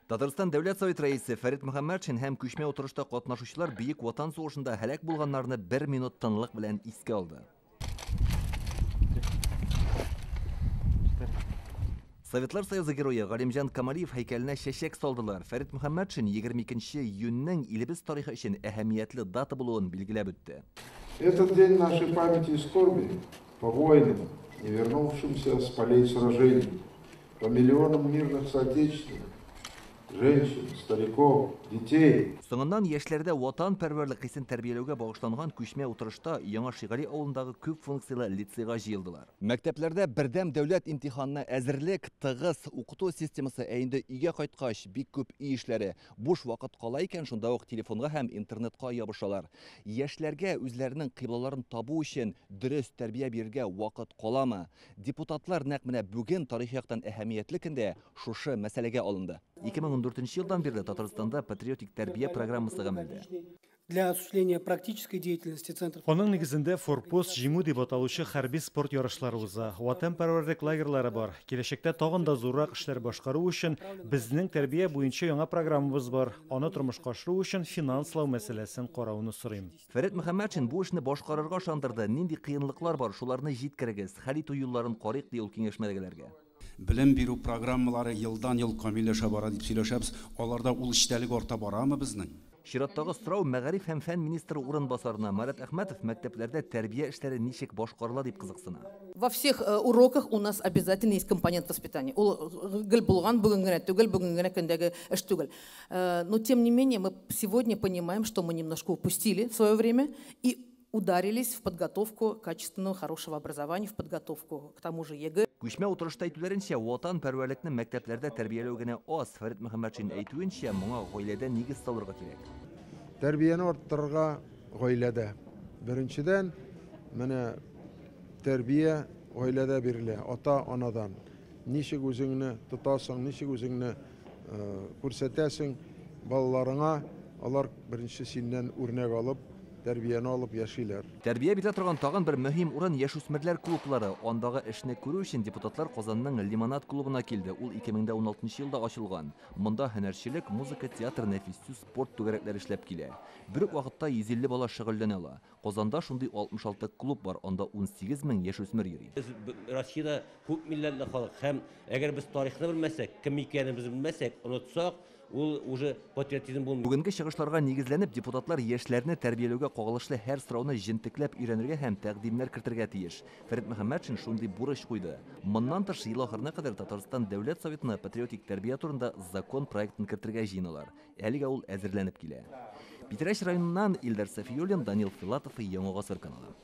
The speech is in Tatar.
Татарстан Дәүләт Советы рәисе Фәрит Мөхәммәтшин һәм күчмә утырышта катнашучылар Бөек Ватан сугышында һәлак булганнарны бер минут тынлык белән искә алды. Советлар Союзы герое Галимҗан Камалиев һәйкәленә чәчәк салдылар. Фәрит Мөхәммәтшин 22 июньнең илебез тарихы өчен әһәмиятле дата булуын билгеләп үтте. Этот день нашей памяти и скорби по воинам, не вернувшимся с полей сражений, по миллионам мирных соотечественников, женщин, стариков, детей. Соңыннан яшьләрдә ватанпәрвәрлек хисен тәрбияләүгә багышланган күчмә утырышта Яңа Шигали авылындагы күп функцияле лицейга җыелдылар. Мәктәпләрдә бердәм дәүләт имтиханына әзерлек, тыгыз укыту системасы, ә инде өйгә кайткач бик күп өй эшләре. Буш вакыт кала икән, шунда ук телефонга һәм интернетка ябышалар. Яшьләргә үзләренең кыйблаларын табу өчен дөрес тәрбия бирергә вакыт каламы? Депутатлар нәкъ менә бүген тарихи яктан әһәмиятле көндә шушы мәсьәләгә алынды. 2014 елдан бирле Татарстанда патриотик тәрбия программасы гамәлдә. Для осуществления практической деятельности центра. Аның нигезендә Форпост җиңү дип аталучы хәрби спорт ярышлары уза. Ватанпәрвәрлек лагерьлары бар. Киләчәктә тагын да зуррак эшләр башкару өчен безнең тәрбия буенча яңа программабыз бар. Аны тормышка ашыру өчен финанслау мәсьәләсен карауны сорыйм. Фәрит Мөхәммәтшин бу эшне башкарырга ышандырды. Нинди кыенлыклар бар, шуларны җиткерегез. Хәл итү юлларын карыйк, ди ул киңәшмәдәгеләргә. Белем бирү программалары елдан-ел камилләшә бара дип сөйләшәбез. Аларда ул эчтәлек арта барамы безнең? Чираттагы сорау мәгариф һәм фән министры урынбасарына. Марат Әхмәтов мәктәпләрдә тәрбия эшләре ничек башкарыла дип кызыксына. Во всех уроках у нас обязательно есть компонент воспитания. Ул гел булган, бүген генә түгел, бүген генә көндәге эш түгел. Но тем не менее мы сегодня понимаем, что мы немножко упустили в свое время и ударились в подготовку качественного, хорошего образования, в подготовку к тому же ЕГЭ. Күчмә утырышта әйтүләренчә, ватанпәрвәрлекне мәктәпләрдә тәрбияләү генә аз. Фәрит Мөхәммәтшин әйтүенчә, моңа гаиләдә нигез салырга кирәк. Тәрбияне арттырырга гаиләдә. Беренчедән, менә тәрбия гаиләдә бирелә, ата-анадан. Ничек үзеңне тотасың, ничек үзеңне күрсәтәсең балаларыңа, алар беренче синнән үрнәк алып, тәрбияне алып яшиләр. Тәрбия бирә торган тагын бер мөһим урын яшүсмерләр клублары. Андагы эшне күрү өчен депутатлар Казанның Лимонад клубына килде. Ул 2016 елда ачылган. Монда һөнәрчелек, музыка, театр, нәфис сүз, спорт түгәрәкләре эшләп килә. Бер үк вакытта 150 бала шөгыльләнә ала. Казанда шундый 66 клуб бар, анда 18 мең яшүсмер йөри. Без Россиядә күп милләтле халык һәм әгәр без тарихны белмәсәк, кем икәнебезне белмәсәк, онытсак, ул уже патриотизм булмый. Бүгенге чыгышларга нигезләнеп, депутатлар яшьләрне тәрбияләүгә кагылышлы һәр сорауны җентекләп өйрәнергә һәм тәкъдимнәр кертергә тиеш. Фәрит Мөхәммәтшин шундый бурыч куйды. Моннан тыш, ел ахырына кадәр Татарстан Дәүләт Советына патриотик тәрбия турында закон проектын кертергә җыеналар. Әлегә ул әзерләнеп килә. Питрәч районыннан Илдар Сафиуллин, Данил Филатов, Яңа Гасыр каналы.